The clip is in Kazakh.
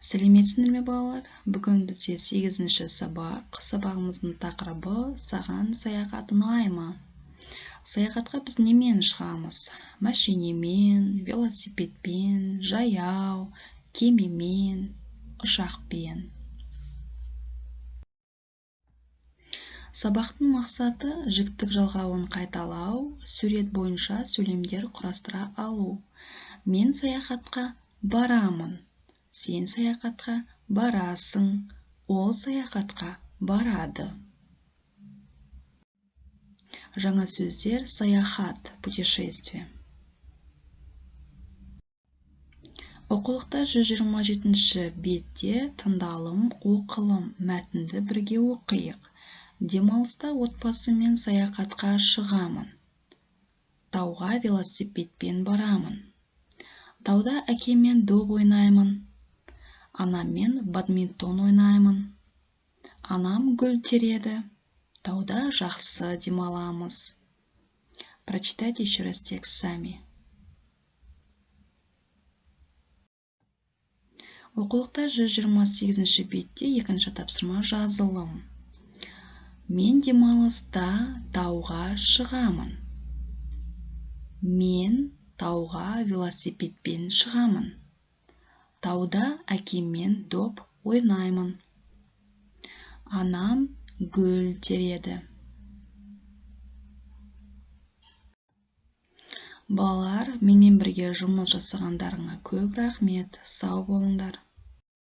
Сәлеметсіңдер ме, балалар? Бүгін бізде 8-ші сабақ. Сабағымыздың тақырыбы: саған саяхат ұнай ма? Саяхатқа біз немен шығамыз? Мәшинемен, велосипедпен, жаяу, кемемен, ұшақпен. Сабақтың мақсаты: жіктік жалғауын қайталау, сурет бойынша сөйлемдер құрастыра алу. Мен саяхатқа барамын. Сен саяхатқа барасың. Ол саяхатқа барады. Жаңа сөздер: саяхат, путешествие. Оқулықта 127-ші бетте тыңдалым, оқылым, мәтінді бірге оқиық. Демалыста отбасыммен саяхатқа шығамын. Тауға велосипедпен барамын. Тауда әкеммен доп ойнаймын. Анаммен бадминтон ойнаймын. Анам гүл тереді. Тауда жақсы демаламыз. Прочитайте еще раз текст сами. Оқулықта 128-ші бетте екінші тапсырма, жазылым. Мен демалыста тауға шығамын. Мен тауға велосипедпен шығамын. Тауда әкеммен доп ойнаймын. Анам гүл тереді. Балалар, менімен бірге жұмыс жасағандарыңа көп рахмет. Сау болыңдар.